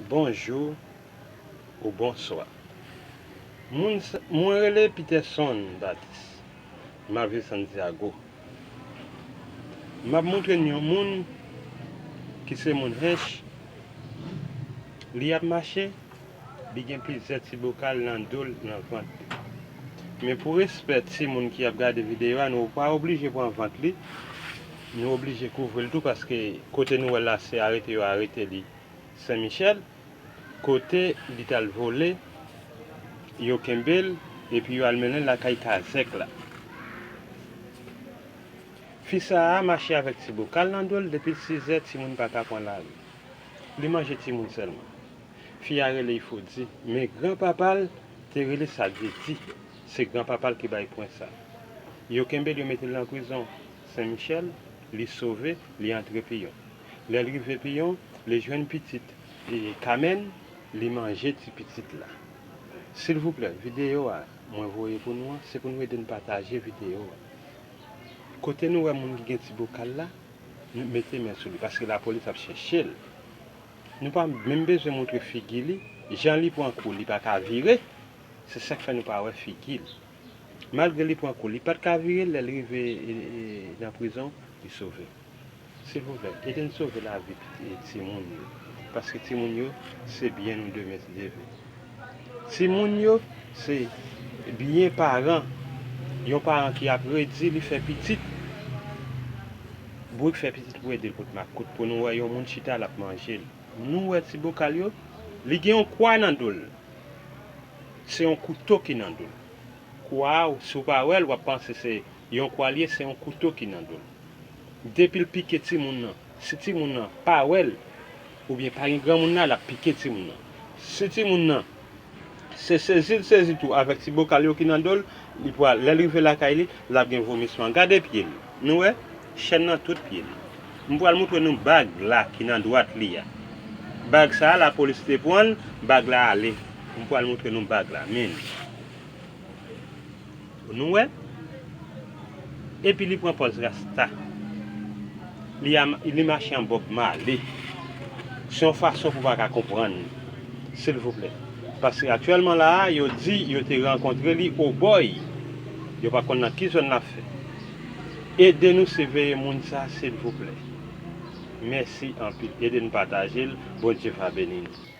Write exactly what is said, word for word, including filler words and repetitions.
Bonjou ou bonswa. Moun sa, mwen rele Peterson Baptiste. M ap viv Santiago. M ap montre n yon moun ki se moun Hench. Li ap mache, li gen plizyè ti bokal nan do l, nan vant li. Men pou respè timoun ki ap gade videyo a, nou pa oblije pran vant li. Nou oblije kouvri l tou paske kote nou wè l la, se arete yo arete li Sen Michèl, kote li t al vole, yo kenbe l, epi yo al mennen l lakay kazèk la. Fi sa a mache avèk ti bokal nan do l depi sizè, timoun pa ka pran lari. Li manje timoun sèlman. Fi a rele Ifodi, men granpapa l te rele Sadjeti. Se granpapa l ki bay pwen sa. Yo kenbe l, yo mete l nan prizon Sen Michèl, li sove, li antre Piyon. Lè l rive Piyon, li jwenn pitit e Kamèn, li manje ti pitit la. Silvouplè, videyo a mwen voye pou nou an, se pou nou ede n pataje videyo a. Kote nou wè moun ki gen ti bokal la, nou mete men sou li, paske lapolis ap chèche l. Nou pa menm bezwen montre figi li, jan li pran kou, li pa ka vire, se sa k fè nou pa wè figi l. Malgre li pran kou, li pa t ka vire, lè l rive e, e, nan prizon, li sove. Silvouplè, ede n sove lavi e, timoun yo. Paske timoun yo, se byen nou demen, si Dye vle. Timoun yo, se byen paran. Yon paran ki ap redi, li fè pitit. Bourik fè pitit pou ede l kot makout, pou nou wè yon moun chita, l ap manje l. Nou wè ti bokal yo, li gen yon kwa nan do l. Se yon kouto ki nan do l. Kwa a, si w pa wè l, w ap panse se yon kwa l ye, se yon kouto ki nan do l. Depi l pike timoun nan, si timoun nan pa wè l, oubyen pa gen granmoun la, l ap pike timoun nan. Si timoun nan, se sezi l sezi tou avèk ti bokal yo ki nan do l, li pral, lè l rive lakay li, l ap gen vomisman. Gade pye l. Nou wè? Chèn nan tout pye l. M pral montre nou bag la ki nan dwat li a. Bag sa a, lapolis te pran l, bag la ale. M pral montre nou bag la, men. Nou wè? Epi li pran pòz rasta. Li, a, li mache an Bob Marley. Se yon fason pou w pa ka konprann li. Silvouplè. Paske aktyèlman la a, yo di yo te rankontre li Obòy. Yo pa konn nan ki zòn l ap fè. Ede nou siveye moun sa, silvouplè. Mèsi anpil. Ede n pataje l. Bondye va beni nou.